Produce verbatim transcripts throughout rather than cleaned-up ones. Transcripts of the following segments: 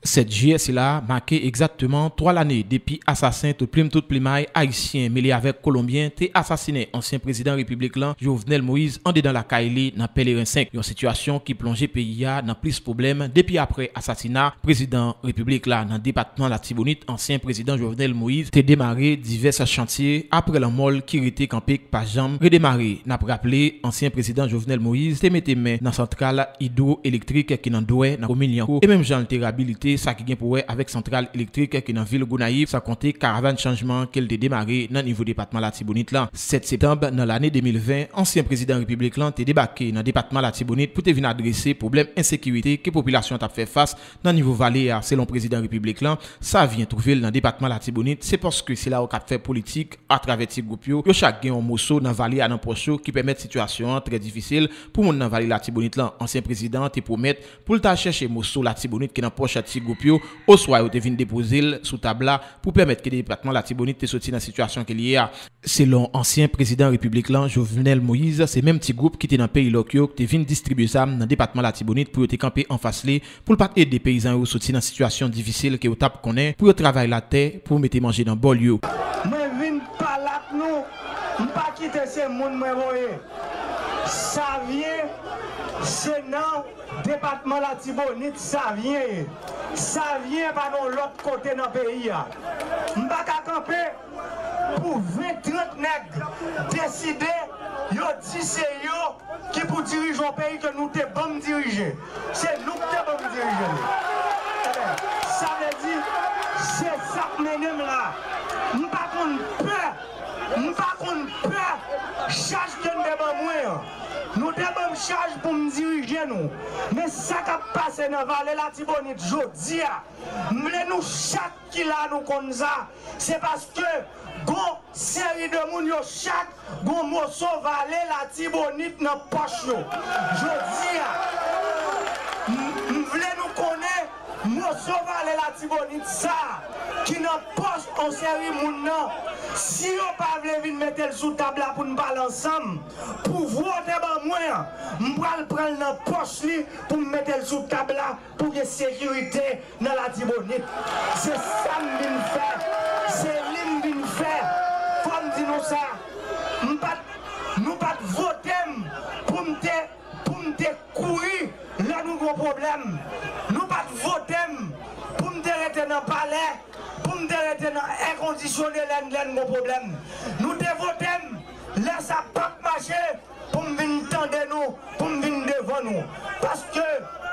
Sèt jiyè sila make egzakteman twa lane depi asasen tout plim tout plimay ayisyen mele avèk kolonbyen te asasinen ansyen prezidan repiblik lan, Jovenel Moïse, andedan lakay li nan Pèleren senk, yon sitiyasyon ki plonje peyi a nan plis pwoblèm depi aprè asasina prezidan repiblik la. Nan depatman Latibonit, ansyen prezidan Jovenel Moïse te demare divès chantye aprè lanmò l ki rete kanpe k pa janm redemare. N ap raple, ansyen prezidan Jovenel Moïse te mete men nan santral idwoelektrik ki nan Dwè, nan komin Lyankou, e menm jan l te reyabilite sa ki gen pou wè avèk santral elektrik ki nan vil Gonayiv, san konte karavàn chanjman ke l te demare nan nivo depatman Latibonit lan. Sèt septanm nan lane de mil ven, ansyen prezidan repiblik lan te debake nan depatman Latibonit pou te vin adrese pwoblèm ensekirite ke popilasyon t ap fè fas nan nivo vale a. Selon prezidan repiblik lan, Savyen twouve l nan depatman Latibonit, se paske se la yo k ap fè politik atravè ti gwoup yo. Yo chak gen yon moso nan vale a nan pòch yo, ki pèmèt sitiyasyon an trè difisil pou moun nan vale Latibonit lan. Ansyen prezidan an te pwomèt pou l ta al chèche moso Latibonit ki nan pòch ti gwoup yo, oswa yo te vin depoze l sou tab la pou pèmèt ke depatman Latibonit te soti nan sitiyasyon ke l ye a. Selon ansyen prezidan repiblik lan, Jovenel Moïse, se menm ti gwoup ki te nan peyi lòk yo ki te vin distribye zam nan depatman Latibonit pou yo te kanpe anfas li, pou l pa t ede peyizan yo soti nan sitiyasyon difisil ke yo t ap konnen, pou yo travay latè, pou mete manje nan bòl yo. Mwen vin pale ak nou, m pa kite se moun mwen voye. Savyen, se nan depatman Latibonit Savyen ye. Savyen pa nan lòt kote nan peyi a. M pa ka kanpe pou ven trant nèg deside yo di se yo ki pou dirije yon peyi ke nou te ban m dirije. Se nou ki te ban m dirije l. Ebyen, sa vle di, se sa k mennen m la. M pa konn pè, m pa konn pè chaj ke n te ban mwen an. Nou te ban m chaj pou m dirije nou. Men sa k ap pase nan vale Latibonit jodi a, m vle nou chak ki la nou konn sa. Se paske gon seri de moun yo chak gon moso vale Latibonit nan pòch yo. Jodi a, m, m vle nou konnen moso vale Latibonit sa a ki nan pòch yon seri moun nan, si yo pa vle vin mete l sou tab la pou n pale ansanm, pouvwa w te ban mwen an, m pral pran l nan pòch li pou m mete l sou tab la pou gen sekirite nan Latibonit. Se sa m vin fè. Se li m vin fè. Fò m di nou sa. M pa t, nou pa t vote m pou m te, pou m te kouri lè nou gon pwoblèm. Nou pa t vote m pou m te rete nan palè, pou m te rete nan èkondisyone lè n, lè n gon pwoblèm. Nou te vote m lè sa p ap mache, pou m vin tande nou, pou m vin devan nou. Paske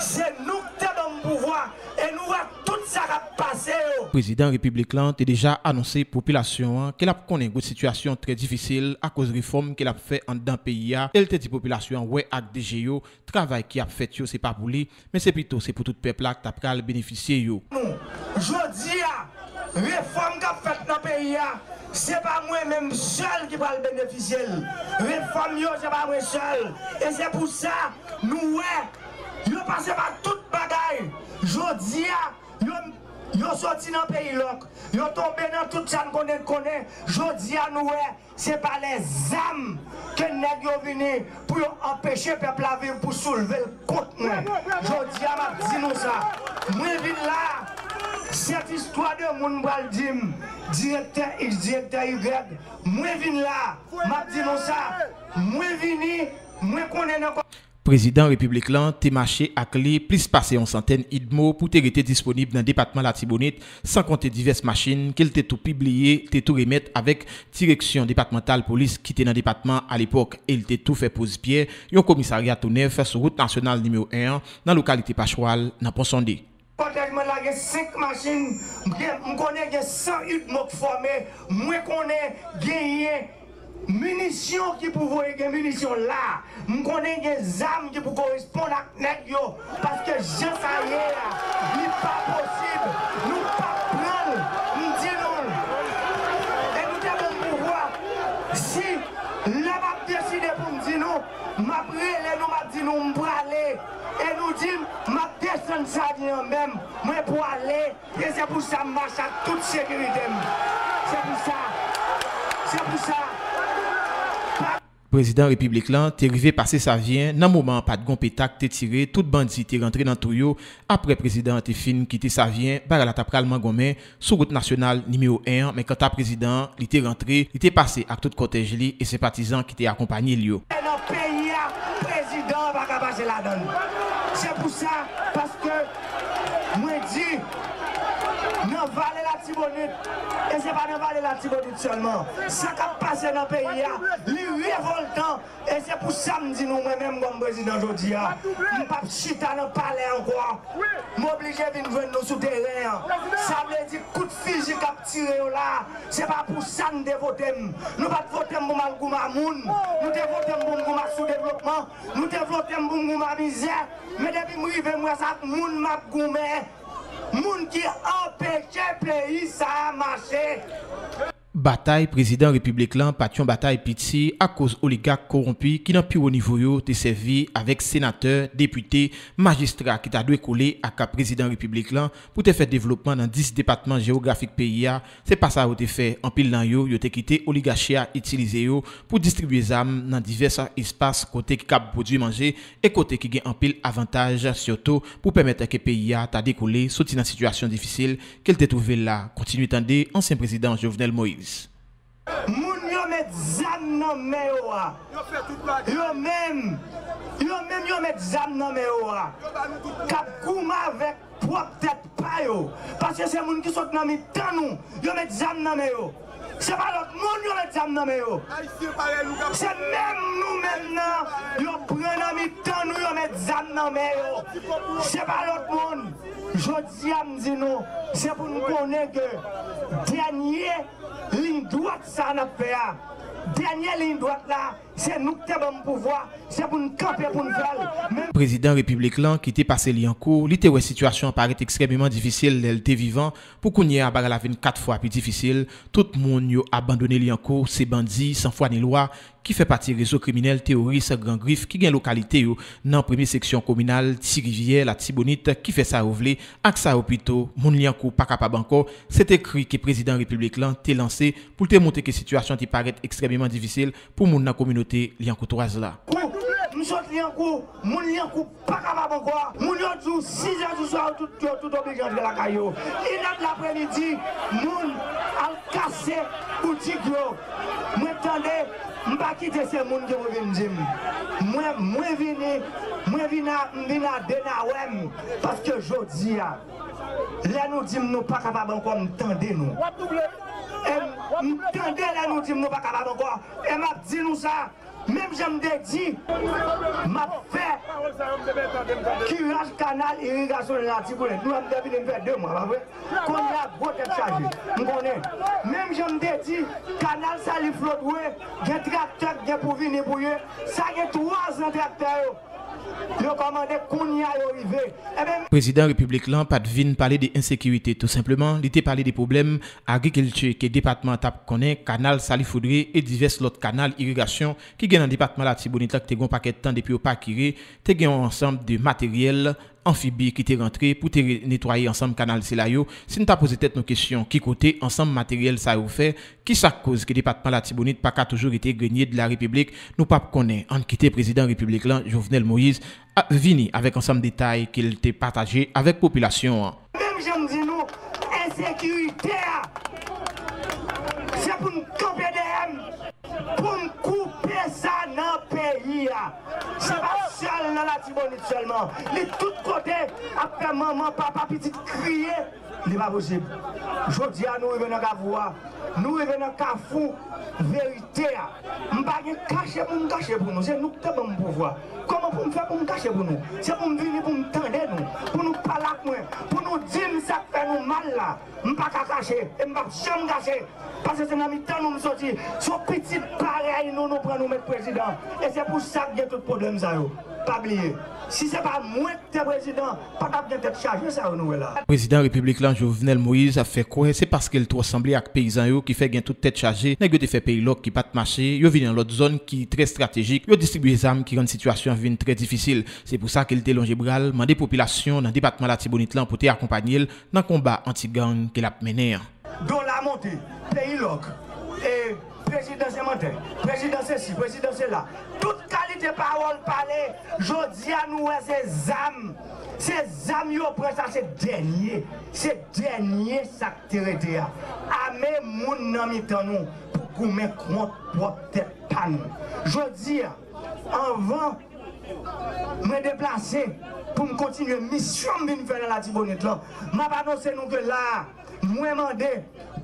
se nou k te ban m pouvwa, e nou wè tout sa k ap pase yo. Prezidan repiblik lan te deja anonse popilasyon an ke l ap konnen gwo sitiyasyon trè difisil akoz refòm ke l ap fè anndan peyi a, e l te di popilasyon an wè ak de je yo travay ki ap fèt yo se pa pou li, men se pito se pou tout pèp la k ta pral benefisye yo. Nou, jodi a, refòm k ap fèt nan peyi a, se pa mwen menm sèl ki pral benefisye l. Refòm yo, se pa mwen sèl. E se pou sa, nou wè, yo pase pa tout bagay. Jodi a, yo, yo soti nan peyi lòk. Yo tonbe nan tout sa n konnen, konnen. Jodi a, nou wè, se pa lèzam ke nèg yo vini pou yo anpeche pèp la viv, pou soulve l kont mwen. Jodi a, m ap di nou sa. Mwen vin la, sèt istwa de moun pral di m, direktè X, direktè Y. Mwen vin la, m ap di nou sa. Mwen vini, mwen konnen nan Prezidan repiblik lan te mache ak li plis pase yon santèn idmo pou te rete disponib nan depatman Latibonit, san konte divès machin ke l te tou pibliye, te tou remèt avèk direksyon depatmantal polis ki te nan depatman alepòk, e l te tou fè poz pyè yon komisarya tou nèf sou wout nasyonal nimewo en an, nan lokalite Pachwal, nan Ponsonde. Kòtèj mwen la gen senk machin, m gen, m konnen gen san idmo k fòme, mwen konnen genyen minisyon ki pou voye, gen minisyon la. M konnen gen zam ki pou koresponn ak nèg yo, paske jan sa ye a, li pa posib. Nou p ap pran l, m di nou l. E nou te ban m pouvwa. Si lè m ap deside pou m di nou, m ap rele nou, m ap di nou m prale. E nou di m, m ap desann Savyen an menm, mwen pwale. E se pou sa m mache ak tout sekirite m. Se pou sa. Se pou sa. Pa Prezidan repiblik lan te rive pase Savyen nan moman an pa t gon peta k te tire, tout bandi te rantre nan twou yo. Apre prezidan an te fin kite Savyen, bagay la ta pral mangonmen sou wout nasyonal nimewo en an, men kanta prezidan an, li te rantre, li te pase ak tout kòtèj li e senpatizan ki te akonpanye l yo. Nan peyi a, prezidan an pa ka pase ladan l. Se pou sa, paske mwen di, nan Vale Latibonit, e se pa nan Vale Latibonit sèlman, sa k ap pase nan peyi a, li revòltan. E se pou sa m di nou, mwen menm kòm prezidan jodi a, m p ap chita nan palè ankò. M oblije vin jwenn nou sou teren an. Sa vle di kout fizi k ap tire yo la, se pa pou sa n te vote m. Nou pa t vote m pou m al goumen ak moun. Nou te vote m pou m goumen ak soudevlopman. Nou te vote m pou m goumen ak mizè. Men depi m rive, m wè se ak moun m ap goumen. Moun ki anpeche peyi sa a mache. Batay prezidan repiblik lan pa t yon batay piti akoz oligak kowonpi ki nan pi wo nivo yo te sèvi avèk senatè, depite, majistra ki ta dwe kole ak prezidan repiblik lan pou te fè devlopman nan dis depatman jewografik peyi a. Se pa sa yo te fè. Anpil nan yo, yo te kite oligachi a itilize yo pou distribye zam nan divès espas kote ki kab pwodui manje e kote ki gen anpil avantaj, sitou pou pèmèt ke peyi a ta dekole soti nan sitiyasyon difisil ke l te twouve l la. Kontinye tande ansyen prezidan Jovenel Moïse. Moun yo met zam nan men yo a, yo menm, yo menm yo met zam nan men yo a, k ap goumen avèk pwòp tèt pa yo. Paske se moun ki sot nan mitan nou, yo met zam nan men yo. Se pa lòt moun yo met zam nan men yo. Se menm nou menm nan, yo pran nan mitan nou, yo met zam nan men yo. Se pa lòt moun. Jodi a, m di nou, se pou n konnen ke dènye liy dwat sa n ap fè a, dènye liy dwat la, se nou k te ban m pouvwa, se pou n kanpe pou n fè l. Men prezidan repiblik lan ki te pase Lyankou, li te wè sitiyasyon an parèt ekstrèmeman difisil lè l te vivan. Pou kounye a, bagay la vin kat fwa pi difisil. Tout moun yo abandone Lyankou, se bandi san fwa ni lwa ki fè pati rezo kriminèl teworis Gran Grif ki gen lokalite yo nan premye seksyon kominal Ti Rivyè, Latibonit, ki fè sa yo vle ak sa yo pito. Moun Lyankou pa kapab ankò. Se te kri ke prezidan repiblik lan te lanse pou l te montre ke sitiyasyon an te parèt ekstrèmeman difisil pou moun nan kominote lyankoutwaz la. Kou, m sot Lyankou, moun Lyankou pa kapab ankò. Moun yo di w sizè di swa, yo tout, yo tout oblije antre lakay yo. Inè d lapremidi, moun al kase boutik yo. Mwen tande, m pa kite se moun ki pou vin di m. Mwen, mwen vini, mwen vin a, m vin a denawè m. Paske jodi a, lè nou di m nou pa kapab ankò, m tande nou. E m, m tande lè nou di m nou pa kapab ankò. E m ap di nou sa, menm jan m te di, m ap fè kiraj kanal irigasyon Latibonit. Nou wè m te vini m fè de mwa, pa vre? Kounye a gwo tèt chaje, m konnen. Menm jan m te di, kanal Saliflodwe, gen traktè k gen pou vini pou ye. Sa gen twa zan traktè yo. Yo kòmande, kounye a yo rive. Ebyen, prezidan repiblik lan pa t vin pale de ensekirite, tou senpleman, li te pale de pwoblèm agrikilti ke depatman an t ap konnen, kanal Saliflodwe e divès lòt kanal irigasyon ki gen nan depatman Latibonit la ki te gen yon pakèt tan depi yo pa kire, te gen yon ansanm de materyèl anfibi ki te rantre pou te re-, netwaye ansanm kanal sila yo. Si n ta poze tèt nou kesyon, ki kote ansanm materyèl sa yo fè? Kisa k koz ke depatman Latibonit pa ka toujou rete grenier de la République? Nou p ap konnen. Ann kite prezidan repiblik lan, Jovenel Moïse, a, vini avèk ansanm detay ke l te pataje avèk popilasyon an. Menm jan m di nou, ensekirite a, se pou n kanpe dèyè m, pou n koupe sa nan peyi a. Se pa sèl nan Latibonit sèlman. Li tout kote ap fè manman, papa, pitit kriye. Li pa posib. Jodi a, nou rive nan kafou a. Nou rive nan kafou verite a. M pa gen kache pou m kache pou nou. Se nou ki te ban m pouvwa. Kòman pou m fè pou m kache pou nou? Se pou m vini pou m tande nou. Pou nou pale ak mwen. Pou nou di m sa k fè nou mal la. M pa ka kache. E m p ap janm kache. Paske se nan mitan nou m soti. Se yon pitit parèy nou, nou pran nou met prezidan. E se pou sa k gen tout pwoblèm sa yo. Pa bliye. Si se pa mwen ki te prezidan, pa t ap gen tèt chaje sa yo nou wè la. Prezidan repiblik lan, Jovenel Moïse, ap fè kwè se paske l twò sanble ak peyizan yo ki fè gen tout tèt chaje. Nèg yo te fè peyi lòk ki pa t mache, yo vin nan lòt zòn ki trè estratejik, yo distribye zam ki rann sitiyasyon an vin trè difisil. Se pou sa ke l te lonje bra l, mande popilasyon nan depatman Latibonit lan pou te akonpanye l nan konba anti-gang ke l ap mennen an. Dola monte, peyi lòk. E prezidan se mantè, prezidan se si, prezidan se la. Tout kalite pawòl pale, jodi a nou wè se zam. Se zam yo pran, sa se dènye. Se dènye sa k te rete a. Ame moun nan mitan nou pou goumen kont pwòp tèt pa nou. Jodi a, anvan mwen deplase pou m kontinye misyon m vin fè nan Latibonit lan, m ap anonse nou ke la a, mwen mande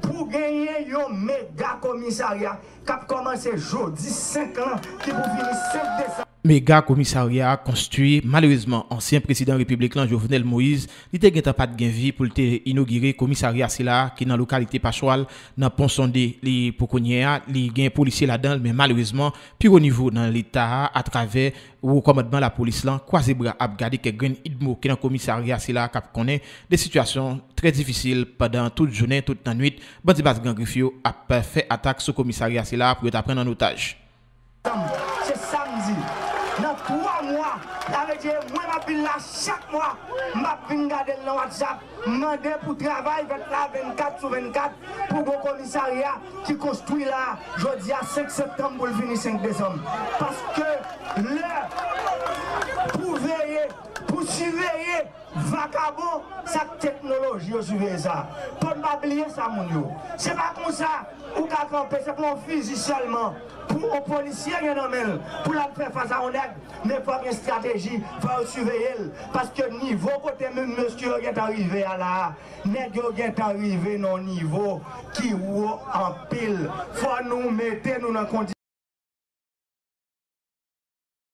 pou genyen yon mega komisarya k ap kòmanse jodi senk lan ki pou fini senk desanm. Mega komisarya a konstwi, malerezman, ansyen prezidan repiblik lan, Jovenel Moïse, li te gentan pa t gen vi pou l te inogire komisarya sila a ki nan lokalite Pachwal, nan Pon Sonde. Li, pou kounye a, li gen polisye ladan l, men malerezman, pi wo nivo nan leta a, atravè wo kòmandman lapolis lan, kwaze bra ap gade kèk grenn idmo ki nan komisarya sila a k ap konnen de sitiyasyon trè difisil pandan tout jounen, tout nannwit, bandi baz Gran Grif yo ap fè atak sou komisarya sila a pou yo ta pran n an otaj. Se sa m di. Nan twa mwa, sa vle di mwen m ap vin la chak mwa, m ap vin gade l nan WhatsApp, m mande pou travay fèt la vennkat sou vennkat, pou gon komisarya ki konstwi la, jodi a senk septanm pou l fini senk desanm. Paske lè pou veye, pou siveye vakabon, sa k teknoloji yo siveye sa. Fò n pa bliye sa, moun yo. Se pa konsa ou ka kanpe, se pa yon fizi sèlman pou yon polisye gen nan men l, pou l ap fè fas a yon nèg, men fò gen estrateji, fò yo siveye l, paske nivo kote menm mesye yo gentan rive a la a, nèg yo gentan rive nan yon nivo ki wo anpil. Fò nou mete nou nan kondisyon